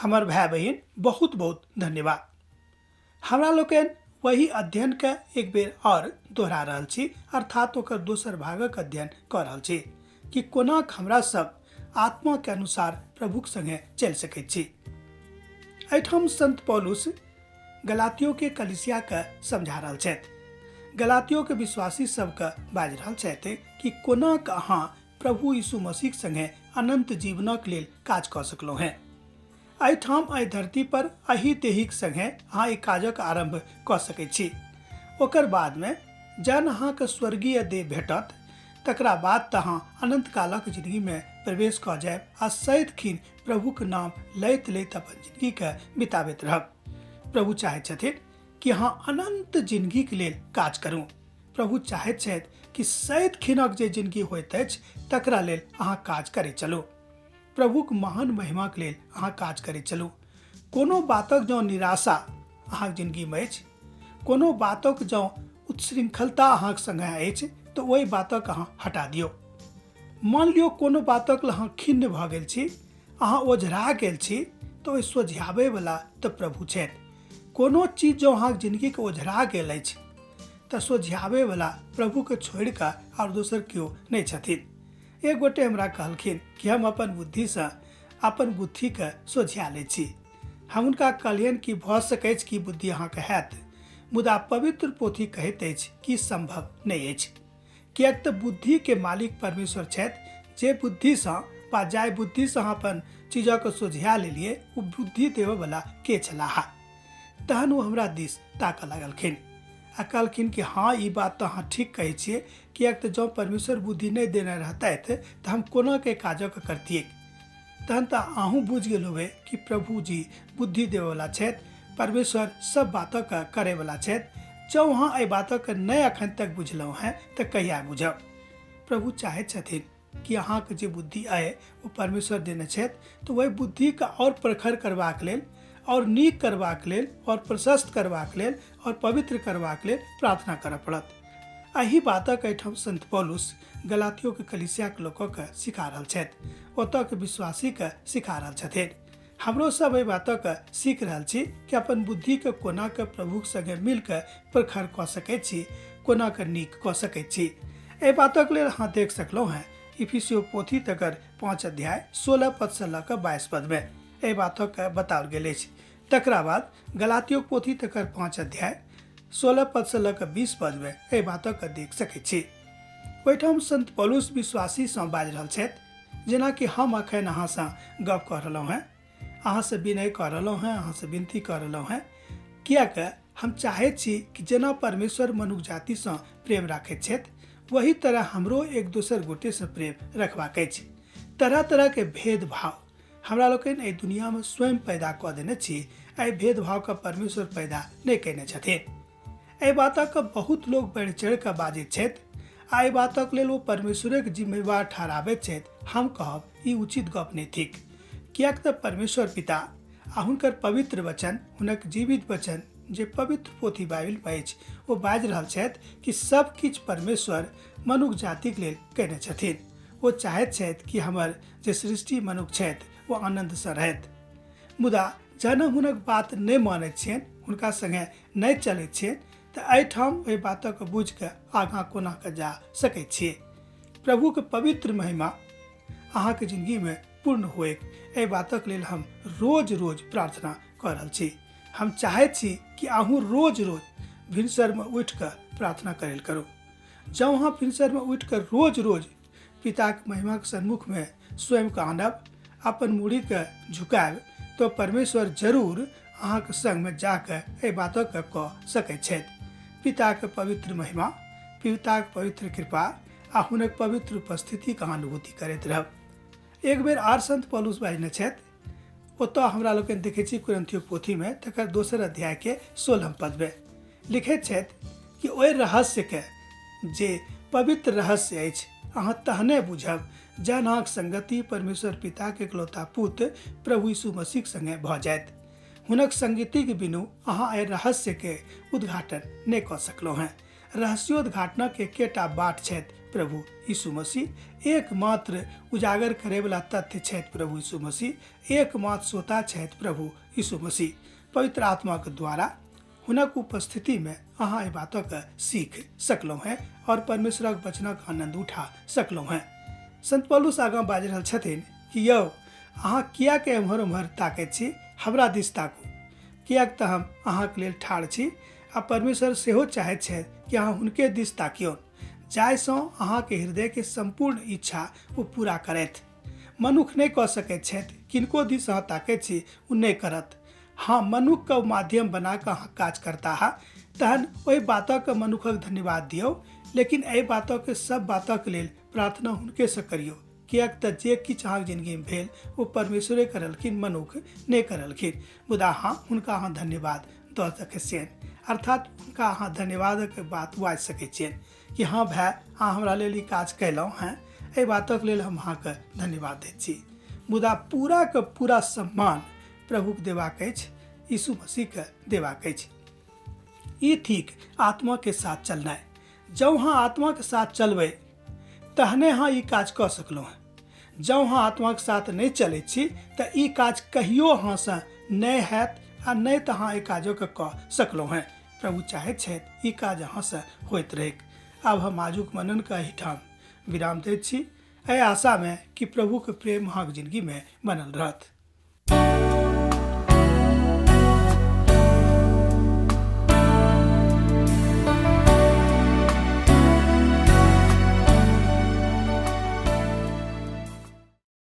हमर भाय बहिन, बहुत बहुत धन्यवाद। हमरा लोकनि वही अध्ययनके एक बेर आओर दोहरा रहल छी, अर्थात ओकर दोसर भागक अध्ययन कऽ रहल छी कि कोना हमरा सब आत्माके अनुसार प्रभुक संगे चलि सकैत छी। एहिठाम संत पौलुस गलातियों के कलिसिया के समझा रहल छथि, गलातियों के विश्वासी सबके बाजि रहल छथि कि कोना अहाँ प्रभु यीशु मसीह संगे अनंत जीवनक लेल काज कऽ सकलहुँ हेँ। एहिठाम एहि धरती पर एहि देहीक संगे अहाँ एहि काजक आरम्भ कऽ सकैत छी। ओकर बादमे जहन अहाँके स्वर्गीय देह भेटत तकरा बाद तऽ अहाँ अनंत कालक जिंदगीमे प्रवेश कऽ जायब आ सदिखिन प्रभुक नाम लैत लैत अपन जिंदगीके बिताबैत रहब। प्रभु चाहैत छथिन कि अहाँ अनंत जिंदगीके लेल काज करू। प्रभु चाहैत छथि कि सदिखिनक जे जिंदगी होइत अछि तकरा लेल अहाँ काज करैत चलू। प्रभुक महान महिमाक लेल अहाँ काज करैत चलू। कोनो बातक जँ निराशा अहाँक जिंदगीमे अछि, कोनो बातक जँ उत्सृंखलता अहाँक संगे अछि, तऽ ओहि बातक अहाँ हटा दियौ। मान लियौ कोनो बातक लेल अहाँ खिन्न भऽ गेल छी, अहाँ ओझरा गेल छी, तऽ ओहि सोझियाबैवला तऽ प्रभु छथि। कोनो चीज जँ अहाँक जिंदगीके ओझरा गेल अछि तऽ सोझियाबैवला प्रभुके छोड़ि कऽ आओर दोसर केओ नहि छथिन। एक गोटे हमरा कहलखिन कि हम अपन बुद्धिसँ अपन बुद्धिके सोझिया लै छी। हम हुनका कहलियनि कि भऽ सकैछ कि बुद्धि अहाँके हैत, मुदा पवित्र पोथी कहैत अछि कि सम्भव नहि अछि, किएक तऽ बुद्धिके मालिक परमेश्वर छथि। जे बुद्धिसँ वा जाहि बुद्धिसँ अहाँ अपन चीजके सोझिया लेलियै ओ बुद्धि देबऽवला के छलाह? तहन ओ हमरा दिस ताकऽ लागलखिन आ कहलखिन कि हँ, ई बात तऽ अहाँ ठीक कहै छियै, किएक तऽ जँ परमेश्वर बुद्धि नहि देने रहतथि तऽ हम कोना के काजक करतियै। तहन तऽ अहूँ बुझि गेल होबै कि प्रभु जी बुद्धि देबऽवला छथि, परमेश्वर सब बातक करैवला छथि। जँ अहाँ एहि बातक नहि अखन तक बुझलहुँ हेँ तऽ कहिया बुझब? प्रभु चाहैत छथिन कि अहाँके जे बुद्धि अइ ओ परमेश्वर देने छथि, तऽ ओहि बुद्धिके आओर प्रखर करबाक लेल, आओर नीक करबाक लेल, आओर प्रशस्त करबाक लेल, आओर पवित्र करबाक लेल प्रार्थना करऽ पड़त। एहि बातक एहिठाम संत पौलुस गलातियोके कलिसियाके लोकके सिखा रहल छथि, ओतऽके विश्वासीके सिखा रहल छथिन। हमरो सब एहि बातक सीख रहल छी कि अपन बुद्धिके कोना के प्रभुक संगे मिलके प्रखर कऽ सकैत छी, कोना के नीक कऽ सकैत छी। एहि बातक लेल अहाँ देख सकलहुँ हेँ इफिसियो पोथी तकर 5 अध्याय 16 पदसँ लऽ कऽ 22 पदमे एहि बातक बताओल गेल अछि। तकरा बाद गलातियोक पोथी तकर 5 अध्याय 16 पदसँ लऽ कऽ 20 पदमे एहि बातक देख सकैत छी। ओहिठाम संत पौलुस विश्वासीसँ बाजि रहल छथि, जेनाकि हम अखन अहाँसँ गप कऽ रहलहुँ हेँ, अहाँसँ विनय कऽ रहलहुँ हेँ, अहाँसँ विनती कऽ रहलहुँ हेँ, किएक हम चाहैत छी कि जेना परमेश्वर मनुख जातिसँ प्रेम राखैत छथि वही तरह हमरो एक दोसर गोटेसँ प्रेम रखबाक अछि। तरह तरहके भेदभाव हमरा लोकनि एहि दुनियामे स्वयं पैदा कऽ देने छी। एहि भेदभावके परमेश्वर पैदा नहि कयने छथिन। एहि बातक बहुत लोक बढ़ि चढ़ि कऽ बाजैत छथि आ एहि बातक लेल ओ परमेश्वरेके जिम्मेवार ठहराबैत छथि। हम कहब ई उचित गप नहि थिक, किएक तऽ परमेश्वर पिता आ हुनकर पवित्र वचन, हुनक जीवित वचन जे पवित्र पोथी बाइबिलमे अछि, ओ बाजि रहल छथि कि सब किछु परमेश्वर मनुख जातिक लेल कयने छथिन। ओ चाहैत छथि कि हमर जे सृष्टि मनुख छथि ओ आनन्दसँ रहथि। मुदा जहन हम हुनक बात नहि मानैत छियनि, हुनका संगे नहि चलैत छियनि, तऽ एहिठाम ओहि बातक बुझि कऽ आगाँ कोना कऽ जा सकैत छियै? प्रभुके पवित्र महिमा अहाँके जिंदगीमे पूर्ण होए, एहि बातक लेल हम रोज रोज प्रार्थना कऽ रहल छी। हम चाहैत छी कि अहूँ रोज रोज भिनसरमे उठि कऽ प्रार्थना करै करू। जँ अहाँ भिनसरमे उठि कऽ रोज रोज पिताक महिमाक सन्मुखमे स्वयंके आनब, अपन मूड़ीके झुकायब, तऽ परमेश्वर जरूर अहाँके संगमे जाकऽ एहि बातके कऽ सकैत छथि। पिताक पवित्र महिमा, पिताक पवित्र कृपा आ हुनक पवित्र उपस्थितिके अहाँ अनुभूति करैत रहब। एक बेर आर संत पौलुस बाजने छथि, ओतऽ हमरा लोकनि देखै छी कुरन्थियो पोथीमे तकर दोसर अध्यायके 16 पदमे लिखैत छथि कि ओहि रहस्यके जे पवित्र रहस्य अछि अहाँ तहने बुझब जहन अहाँक संगति परमेश्वर पिताके इकलौता पुत्र प्रभु यीशु मसीहक संगे भऽ जायत। हुनक संगतिके बिनु अहाँ एहि रहस्यके उद्घाटन नहि कऽ सकलहुँ हेँ। रहस्योद्घाटनक एकेटा बाट छथि प्रभु यीशु मसीह। एकमात्र उजागर करैवला तथ्य छथि प्रभु यीशु मसीह। एकमात्र श्रोता छथि प्रभु यीशु मसीह। पवित्र आत्माके द्वारा हुनक उपस्थितिमे अहाँ एहि बातक सीख सकलहुँ हेँ आओर परमेश्वरक वचनक आनन्द उठा सकलहुँ हेँ। संत पौलुस आगाँ बाजि रहल छथिन कि यौ अहाँ किएक एम्हर ओम्हर ताकैत छी, हमरा दिस ताकू, किएक तऽ हम अहाँके लेल ठाढ़ छी। आ परमेश्वर सेहो चाहैत छथि कि अहाँ हुनके दिस ताकियौन, जाहिसँ अहाँके हृदयके सम्पूर्ण इच्छा ओ पूरा करथि। मनुख नहि कऽ सकैत छथि, किनको दिस अहाँ ताकैत छी ओ नहि करत। हँ, मनुखके माध्यम बना कऽ अहाँ काज करताह तहन ओहि बातक मनुखक धन्यवाद दियौ, लेकिन एहि बातक सब बातक लेल प्रार्थना हुनकेसँ करियौ, किएक तऽ जे किछु अहाँके जिन्दगीमे भेल ओ परमेश्वरे करलखिन, मनुख नहि करलखिन। मुदा हँ, हुनका अहाँ धन्यवाद दऽ सकै छियनि, अर्थात हुनका अहाँ धन्यवादक बात बाजि सकै छियनि कि हँ भाय, अहाँ हमरा लेल ई काज कयलहुँ हेँ, एहि बातक लेल हम अहाँके धन्यवाद दैत छी। मुदा पूराके पूरा सम्मान प्रभुके देबाक अछि, यीशु मसीहके देबाक अछि। ई थिक आत्माके साथ चलनाइ। जँ अहाँ आत्माके साथ चलबै तहने अहाँ ई काज कऽ सकलहुँ हेँ। जँ अहाँ आत्माके साथ नहि चलै छी तऽ ई काज कहियो अहाँसँ नहि हैत आ नहि तऽ अहाँ एहि काजोके कऽ सकलहुँ हेँ। प्रभु चाहैत छथि ई काज अहाँसँ होइत रहैक। आब हम आजुक मननके एहिठाम विराम दैत छी, एहि आशामे कि प्रभुके प्रेम अहाँके जिन्दगीमे बनल रहत।